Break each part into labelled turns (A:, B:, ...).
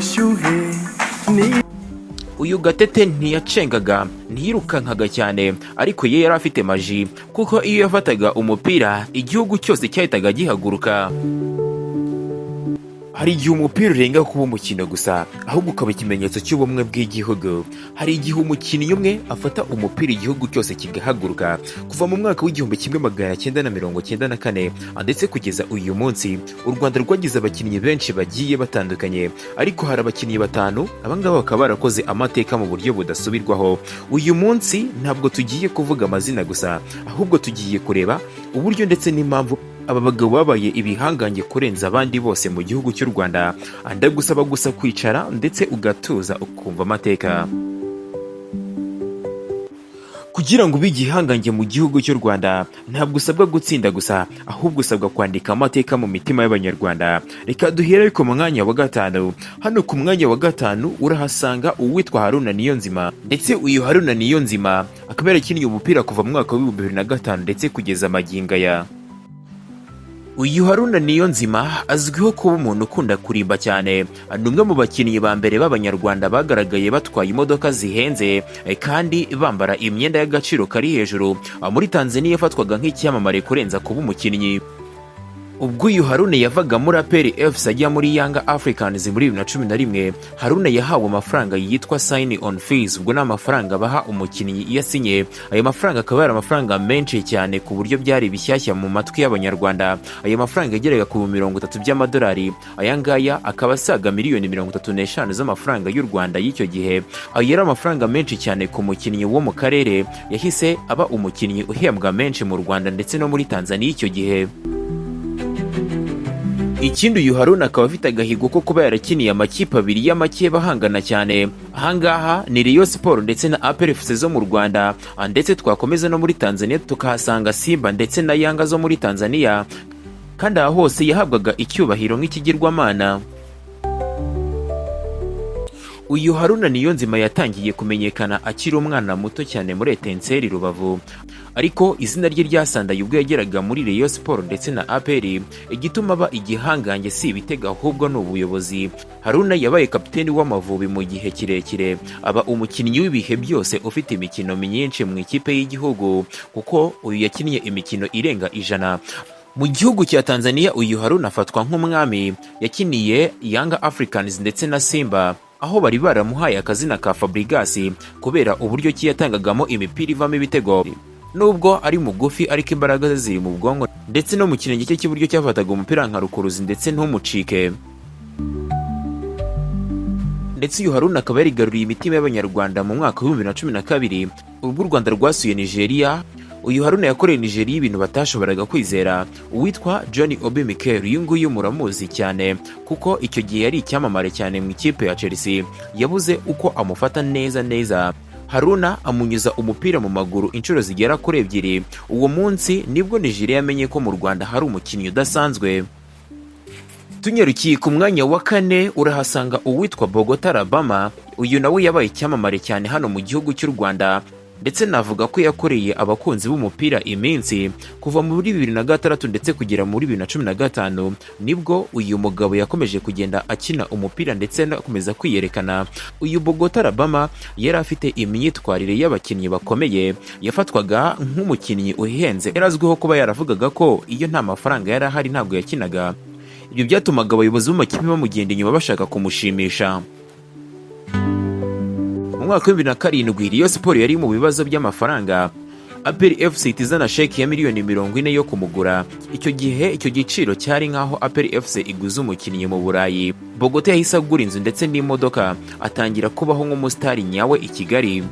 A: Ubushyuhe ni
B: Uyu Gatete ntiyacengaga, ntiyirukankaga cyane, ariko ye yari afite magie, kuko iyo yafataga umupira igihugu cyose cyahitaga gihaguruka. Hari igihe umupira urenga kuba umukino gusa, ahubwo ukaba ikimenyetso cy'ubumwe bw'igihugu. Hari igihe umukinnyi umwe afata umupira, igihugu cyose kigahaguruka. Kuva mu mwaka w'1994 ndetse kugeza uyu munsi, u Rwanda rwagize abakinnyi benshi bagiye batandukanye, ariko hari abakinnyi batanu, abangaba bakaba barakoze amateka mu buryo budasubirwaho. Uyu munsi ntabwo tugiye kuvuga amazina gusa, ahubwo tugiye kureba uburyo ndetse n'impamvu aba bagabo babaye ibihangange kurenza abandi bose mu gihugu cy'u Rwanda. Ndagusaba gusa kwicara ndetse ugatuza, ukumva amateka. Kugira ngo ube igihangange mu gihugu cy'u Rwanda, ntabwo usabwa gutsinda gusa, ahubwo usabwa kwandika amateka mu mitima y'Abanyarwanda. Reka duhere ku mwanya wa gatanu. Hano ku mwanya wa gatanu urahasanga uwitwa Haruna Niyonzima. Ndetse uyu Haruna Niyonzima akaba yarakinnye umupira kuva mu mwaka wa 2005 ndetse kugeza magingo aya. Uyu Haruna Niyonzima azwiho kuba umuntu ukunda kurimba cyane. Ni umwe mu bakinnyi ba mbere b'Abanyarwanda bagaragaye batwaye imodoka zihenze kandi bambara imyenda y'agaciro kari hejuru. Muri Tanzania yafatwaga nk'icyamamare kurenza kuba umukinnyi. Ubwo uyu Haruna yavaga muri APR FC ajya muri Yanga Africans muri 2011, Haruna yahawe amafaranga yitwa sign on fees. Ubwo ni amafaranga baha umukinnyi iyo asinye. Ayo mafaranga akaba yari amafaranga menshi cyane ku buryo byari bishyashya mu matwi y'Abanyarwanda. Ayo mafaranga yageraga ku 30 by'amadolari. Aya ngaya akaba asaga miliyoni 35 z'amafaranga y'u Rwanda y'icyo gihe. Ayo yari amafaranga menshi cyane ku mukinnyi wo mu karere. Yahise aba umukinnyi uhembwa menshi mu Rwanda ndetse no muri Tanzania icyo gihe. Ikindi, uyu Haruna akaba afite agahigo ko kuba yarakiniye amakipe abiri y'amakeba ahangana cyane. Ahangaha ni Rayon Sport ndetse na APR FC zo mu Rwanda, ndetse twakomeza no muri Tanzania tukahasanga Simba ndetse na Yanga zo muri Tanzania. Kandi aha hose yahabwaga icyubahiro nk'ikigirwamana. Uyu Haruna Niyonzima yatangiye kumenyekana akiri umwana muto cyane muri Etincelles Rubavu, ariko izina rye ryasandaye ubwo yageraga muri Rayon Sport ndetse na APR. Igituma aba igihangange si ibitego, ahubwo ni ubuyobozi. Haruna yabaye kapiteni w'Amavubi mu gihe kirekire, aba umukinnyi w'ibihe byose ufite imikino myinshi mu ikipe y'igihugu, kuko uyu yakinnye imikino irenga 100. Mu gihugu cya Tanzania uyu Haruna afatwa nk'umwami. Yakiniye Yanga Africans ndetse na Simba, aho bari baramuhaye akazina ka Fabregas kubera uburyo ki yatangagamo imipira ivamo ibitego. Nubwo ari mugufi, ariko imbaraga ze ziri mu bwonko ndetse no mu kirenge cye cy'iburyo cyafataga umupira nka rukuruzi ndetse ntumucike. Ndetse uyu Haruna akaba yarigaruriye imitima y'Abanyarwanda mu mwaka wa 2012, ubwo u Rwanda rwasuye Nigeria. Uyu Haruna yakoreye Nigeria ibintu batashoboraga kwizera. Uwitwa John Obi Mikel, uyu nguyu muramuzi cyane kuko icyo gihe yari icyamamare cyane mu ikipe ya Chelsea, yabuze uko amufata neza neza. Haruna amunyuza umupira mu maguru inshuro zigera kuri ebyiri. Uwo munsi nibwo Nigeria yamenye ko mu Rwanda hari umukinnyi udasanzwe. Tunyarukiye ku mwanya wa kane, urahasanga uwitwa Bogota Labama. Uyu nawe yabaye icyamamare cyane hano mu gihugu cy'u Rwanda, ndetse navuga ko yakoreye abakunzi b'umupira iminsi. Kuva muri 2006 ndetse kugera muri 2015, nibwo uyu mugabo yakomeje kugenda akina umupira ndetse anakomeza kwiyerekana. Uyu Bogota Labama yari afite imyitwarire y'abakinnyi bakomeye. Yafatwaga nk'umukinnyi uhenze. Yari azwiho kuba yaravugaga ko iyo nta mafaranga yari ahari ntabwo yakinaga. Ibyo byatumaga abayobozi b'amakipe bamugenda inyuma bashaka kumushimisha. Mu mwaka wa 2007, Rayon Sport yari mu bibazo by'amafaranga. APR FC ihita izana sheki ya miliyoni 40 yo kumugura. Icyo gihe icyo giciro cyari nk'aho APR FC iguze umukinnyi mu Burayi. Bogota yahise agura inzu ndetse n'imodoka, atangira kubaho nk'umusitari nyawe i Kigali.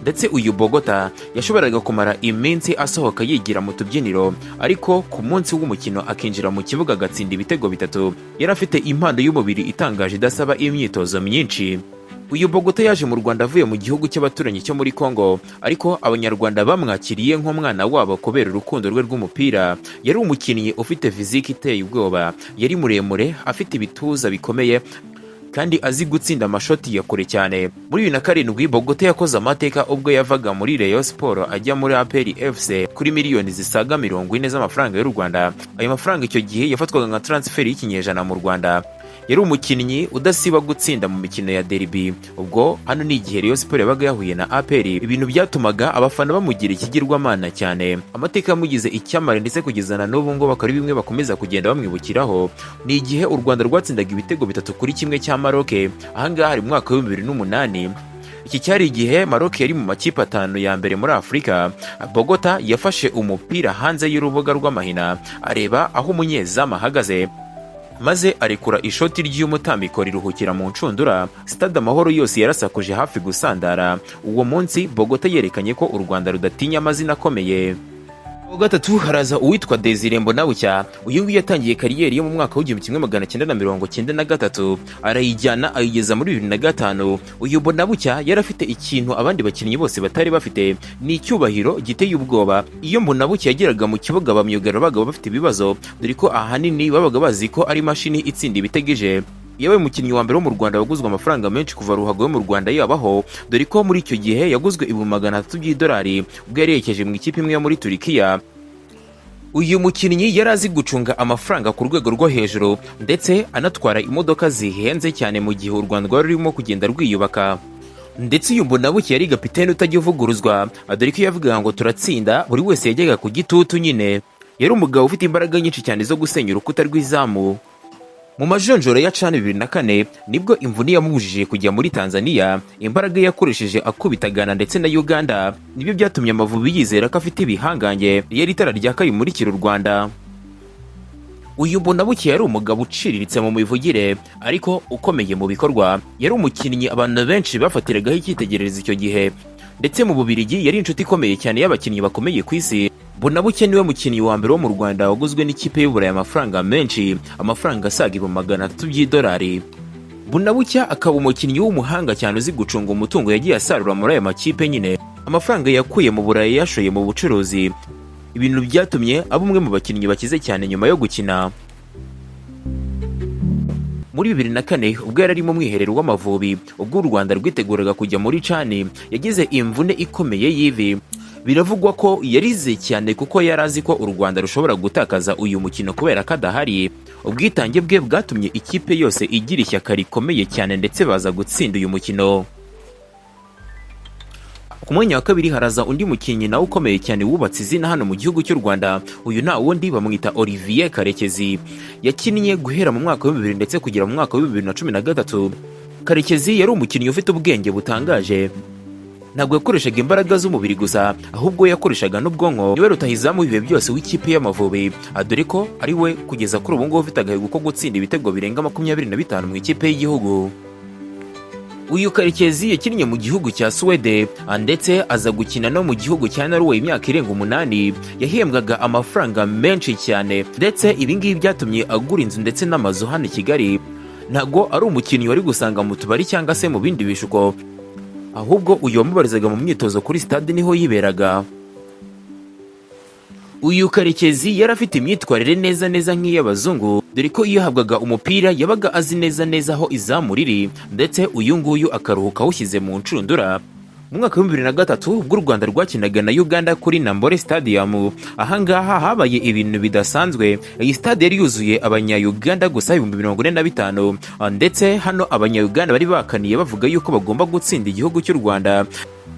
B: Ndetse uyu Bogota yashoboraga kumara iminsi asohoka yigira mu tubyiniro, ariko ku munsi w'umukino akinjira mu kibuga agatsinda ibitego bitatu. Yari afite impano y'umubiri itangaje idasaba imyitozo myinshi. Uyu Bogota yaje mu Rwanda avuye mu gihugu cy'abaturanyi cyo muri Congo, ariko Abanyarwanda bamwakiriye nk'umwana wabo kubera urukundo rwe rw'umupira. Yari umukinnyi ufite physique iteye ubwoba. Yari muremure, afite ibituza bikomeye kandi azi gutsinda amashoti ya kure cyane. Muri 2007, Bogota yakoze amateka ubwo yavaga muri Rayon Sport ajya muri APR FC kuri miliyoni zisaga 40 z'amafaranga y'u Rwanda. Ayo mafaranga icyo gihe yafatwaga nka transfer y'ikinyejana mu Rwanda. Yari umukinnyi udasiba gutsinda mu mikino ya derby. Ubwo hano ni igihe Rayon Sports yabaga yahuye na APR, ibintu byatumaga abafana bamugira ikigirwamana cyane. Amateka yamugize icyamamare, ndetse kugeza na n'ubu ngo bakaba ari bimwe bakomeza kugenda bamwibukiraho. Ni igihe u Rwanda rwatsindaga ibitego 3-1 cya Maroc. Ahangaha hari mu mwaka wa 2008. Iki cyari igihe Maroc yari mu makipe atanu ya mbere muri Afurika. Bogota yafashe umupira hanze y'urubuga rw'amahina, areba aho umunyezamu ahagaze, maze arekura ishoti ry'umutambiko riruhukira mu nshundura. Stade Amahoro yose yarasakuje, hafi gusandara. Uwo munsi Bogota yerekanye ko u Rwanda rudatinya amazina akomeye. Wa gatatu haraza uwitwa Desire Mbonabucya. Uyu nguyu yatangiye kariyeri yo mu mwaka wa 1993, arayijyana ayigeza muri 2005. Uyu Mbonabucya yari afite ikintu abandi bakinnyi bose batari bafite, ni icyubahiro giteye ubwoba. Iyo Mbonabucya yageraga mu kibuga, ba myugariro babaga bafite ibibazo, dore ko ahanini babaga bazi ko ari imashini itsinda ibitegeje. Yabaye umukinnyi wa mbere wo mu Rwanda waguzwe amafaranga menshi kuva ruhago yo mu Rwanda yabaho, dore ko muri icyo gihe yaguzwe 300,000 by'idolari ubwo yari yerekeje mu ikipe imwe yo muri Turikiya. Uyu mukinnyi yari azi gucunga amafaranga ku rwego rwo hejuru, ndetse anatwara imodoka zihenze cyane mu gihe u Rwanda rwari rurimo kugenda rwiyubaka. Ndetse uyu Mbonabucya yari gapitene utajya uvuguruzwa, dore ko iyo yavugaga ngo "Turatsinda", buri wese yajyaga ku gitutu nyine. Yari umugabo ufite imbaraga nyinshi cyane zo gusenya urukuta rw'izamu. Mu majonjora ya CHAN 2004 nibwo imvune yamubujije kujya muri Tanzania. Imbaraga yakoresheje akubita Ghana ndetse na Uganda nibyo byatumye Amavubi yizera ko afite ibihangange. Yari itara ryaka rimurikira u Rwanda. Uyu Mbonabucya yari umugabo uciriritse mu mivugire ariko ukomeye mu bikorwa. Yari umukinnyi abantu benshi bafatiragaho icyitegererezo icyo gihe, ndetse mu Bubiligi yari inshuti ikomeye cyane y'abakinnyi bakomeye ku isi. Mbonabucya niwe mukinnyi wa mbere wo mu Rwanda waguzwe n'ikipe y'Uburayi amafaranga menshi, amafaranga asaga 300,000 by'idolari. Mbonabucya akaba umukinnyi w'umuhanga cyane uzi gucunga umutungo yagiye asarura muri aya makipe nyine. Amafaranga yakuye mu Burayi yashoye mu bucuruzi, ibintu byatumye aba umwe mu bakinnyi bakize cyane nyuma yo gukina. Muri 2004, ubwo yari ari mu mwiherero w'Amavubi, ubwo u Rwanda rwiteguraga kujya muri CHAN, yagize imvune ikomeye y'ivi. Biravugwa ko yarize cyane kuko yari azi ko u Rwanda rushobora gutakaza uyu mukino kubera ko adahari. Ubwitange bwe bwatumye ikipe yose igira ishyaka rikomeye cyane, ndetse baza gutsinda uyu mukino. Ku mwanya wa kabiri haraza undi mukinnyi nawe ukomeye cyane wubatse izina hano mu gihugu cy'u Rwanda. Uyu nta wundi, bamwita Olivier Karekezi. Yakinnye guhera mu mwaka wa 2000 ndetse kugera mu mwaka wa 2013. Karekezi yari umukinnyi ufite ubwenge butangaje. Ntabwo yakoreshaga imbaraga z'umubiri gusa, ahubwo yakoreshaga n'ubwonko. Niwe rutahizamu w'ibihe byose w'ikipe y'Amavubi, dore ko ari we kugeza kuri ubu ngubu ufite agahigo ko gutsinda ibitego birenga 25 mu ikipe y'igihugu. Uyu Karekezi yakinnye mu gihugu cya Suwede, ndetse aza gukina no mu gihugu cya Norway imyaka irenga 8. Yahembwaga amafaranga menshi cyane, ndetse ibi ngibi byatumye agura inzu ndetse n'amazu hano i Kigali. Ntabwo ari umukinnyi wari gusanga mu tubari cyangwa se mu bindi bishuko, ahubwo uyu wamubarizaga mu myitozo kuri stade niho yiberaga. Uyu Karekezi yari afite imyitwarire neza neza nk'iy'abazungu, dore ko iyo yahabwaga umupira yabaga azi neza neza aho izamu riri, ndetse uyu nguyu akaruhuka awushyize mu nshundura. Mu mwaka wa 2003, ubwo u Rwanda rwakinaga na Uganda kuri Namboole Stadium, ahangaha habaye ibintu bidasanzwe. Iyi stade yari yuzuye Abanya-Uganda gusa 45,000, ndetse hano Abanya-Uganda bari bakaniye bavuga yuko bagomba gutsinda igihugu cy'u Rwanda.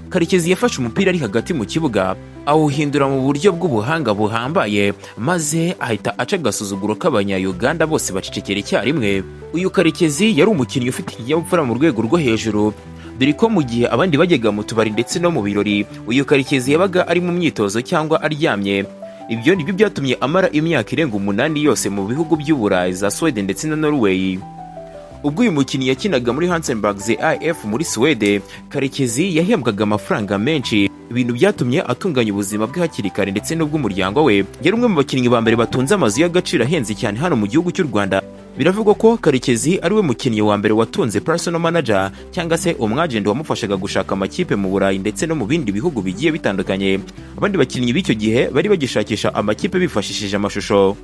B: Karekezi yafashe umupira ari hagati mu kibuga, awuhindura mu buryo bw'ubuhanga buhambaye, maze ahita aca agasuzuguro k'Abanya-Uganda bose, bacecekera icyarimwe. Uyu Karekezi yari umukinnyi ufite ikinyabupfura mu rwego rwo hejuru, dore ko mu gihe abandi bajyaga mu tubari ndetse no mu birori, uyu Karekezi yabaga ari mu myitozo cyangwa aryamye. Ibyo nibyo byatumye amara imyaka irenga 8 yose mu bihugu by'Uburayi, za Sweden ndetse na Norway. Ubwo uyu mukinnyi yakinaga muri Helsingborgs IF muri Suwede, Karekezi yahembwaga amafaranga menshi, ibintu byatumye atunganya ubuzima bwe hakiri kare ndetse n'ubw'umuryango we. Yari umwe mu bakinnyi ba mbere batunze amazu y'agaciro ahenze cyane hano mu gihugu cy'u Rwanda. Biravugwa ko Karekezi ari we mukinnyi wa mbere watunze personal manager, cyangwa se umwagenti wamufashaga gushaka amakipe mu Burayi ndetse no mu bindi bihugu bigiye bitandukanye. Abandi bakinnyi b'icyo gihe bari bagishakisha amakipe bifashishije amashusho.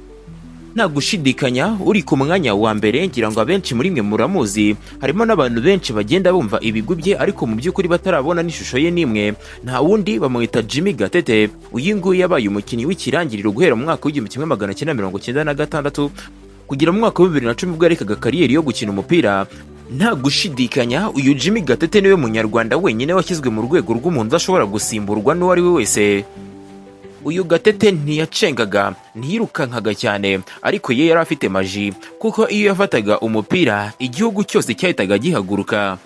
B: Nta gushidikanya, uri ku mwanya wa mbere ngira ngo abenshi muri mwe muramuzi. Harimo n'abantu benshi bagenda bumva ibigwi bye ariko mu by'ukuri batarabona n'ishusho ye n'imwe. Nta wundi, bamwita Jimmy Gatete. Uyu nguyu yabaye umukinnyi w'ikirangiriro guhera mu mwaka wa 1996. Kugera mu mwaka wa 2010, ubwo yarekaga kariyeri yo gukina umupira, nta gushidikanya uyu Jimmy Gatete niwe Munyarwanda wenyine washyizwe mu rwego rw'umuntu udashobora gusimburwa n'uwo ari we wese. Uyu Gatete ntiyacengaga, ntiyirukankaga cyane, ariko ye yari afite magie, kuko iyo yafataga umupira igihugu cyose cyahitaga gihaguruka.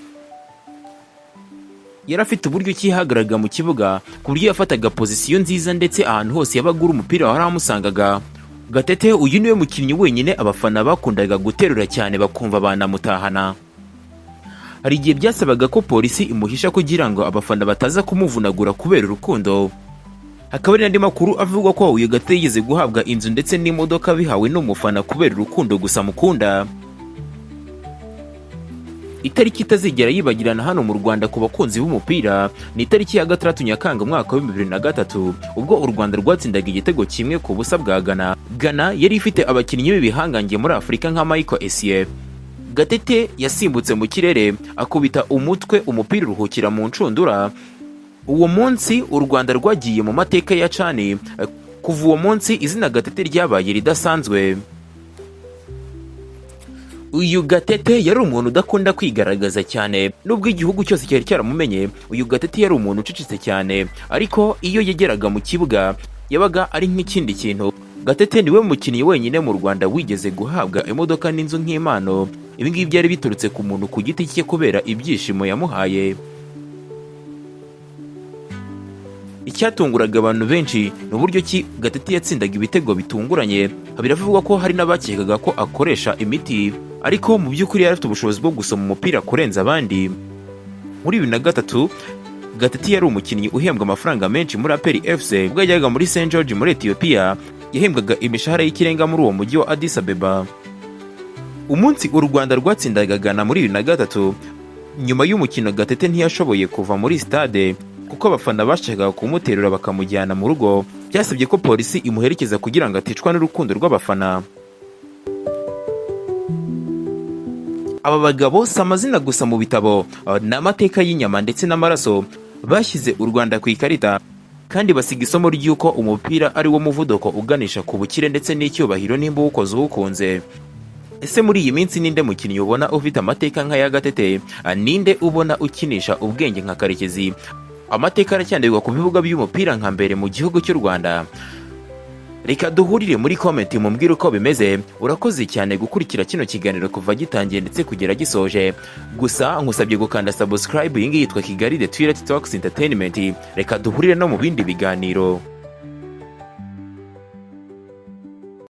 B: Yari afite uburyo ki yihagararaga mu kibuga, ku buryo yafataga position nziza, ndetse ahantu hose yabaga uri umupira warahamusangaga. Gatete uyu niwe mukinnyi wenyine abafana bakundaga guterura cyane, bakumva banamutahana. Hari igihe byasabaga ko polisi imuhisha kugira ngo abafana bataza kumuvunagura kubera urukundo. Hakaba hari n'andi makuru avuga ko uyu Gatete yigeze guhabwa inzu ndetse n'imodoka bihawe n'umufana kubera urukundo gusa amukunda. Itariki itazigera yibagirana hano mu Rwanda ku bakunzi b'umupira ni itariki ya 6 Nyakanga, umwaka wa 2003, ubwo u Rwanda rwatsindaga igitego 1-0 bwa Ghana. Ghana yari ifite abakinnyi b'ibihangange muri Afurika nka Michael Essien. Gatete yasimbutse mu kirere, akubita umutwe umupira uruhukira mu nshundura. Uwo munsi u Rwanda rwagiye mu mateka ya CHAN. Kuva uwo munsi izina Gatete ryabaye ridasanzwe. Uyu Gatete yari umuntu udakunda kwigaragaza cyane. Nubwo igihugu cyose cyari cyaramumenye, uyu Gatete yari umuntu ucecetse cyane, ariko iyo yageraga mu kibuga yabaga ari nk'ikindi kintu. Gatete niwe mukinnyi wenyine mu Rwanda wigeze guhabwa imodoka n'inzu nk'impano. Ibi ngibi byari biturutse ku muntu ku giti cye kubera ibyishimo yamuhaye. Icyatunguraga abantu benshi ni uburyo ki Gatete yatsindaga ibitego bitunguranye. Biravugwa ko hari n'abakekaga ko akoresha imiti, ariko mu by'ukuri yari afite ubushobozi bwo gusoma umupira kurenza abandi. Muri 2003, Gatete yari umukinnyi uhembwa amafaranga menshi muri APR FC. Ubwo yajyaga muri St George muri Ethiopia, yahembwaga imishahara y'ikirenga muri uwo mujyi wa Addis Abeba. Umunsi u Rwanda rwatsindaga Ghana muri 2003, nyuma y'umukino Gatete ntiyashoboye kuva muri stade kuko abafana bashakaga kumuterura bakamujyana mu rugo. Byasabye ko polisi imuherekeza kugira ngo aticwa n'urukundo rw'abafana. Aba bagabo si amazina gusa mu bitabo, ni amateka y'inyama ndetse n'amaraso. Bashyize u Rwanda ku ikarita kandi basiga isomo ry'uko umupira ari wo muvuduko uganisha ku bukire ndetse n'icyubahiro, nimba uwukoze uwukunze. Ese muri iyi minsi ninde mukinnyi ubona ufite amateka nk'aya Gatete? Ninde ubona ukinisha ubwenge nka Karekezi? Amateka aracyandikwa ku bibuga by'umupira nka mbere mu gihugu cy'u Rwanda. Reka duhurire muri comment mumbwire uko bimeze. Urakoze cyane gukurikira kino kiganiro kuva gitangiye ndetse kugera gisoje. Gusa nkusabye gukanda subscribe. Iyi ngiyi yitwa Kigali The Toilet Talks Entertainment. Reka duhurire no mu bindi biganiro.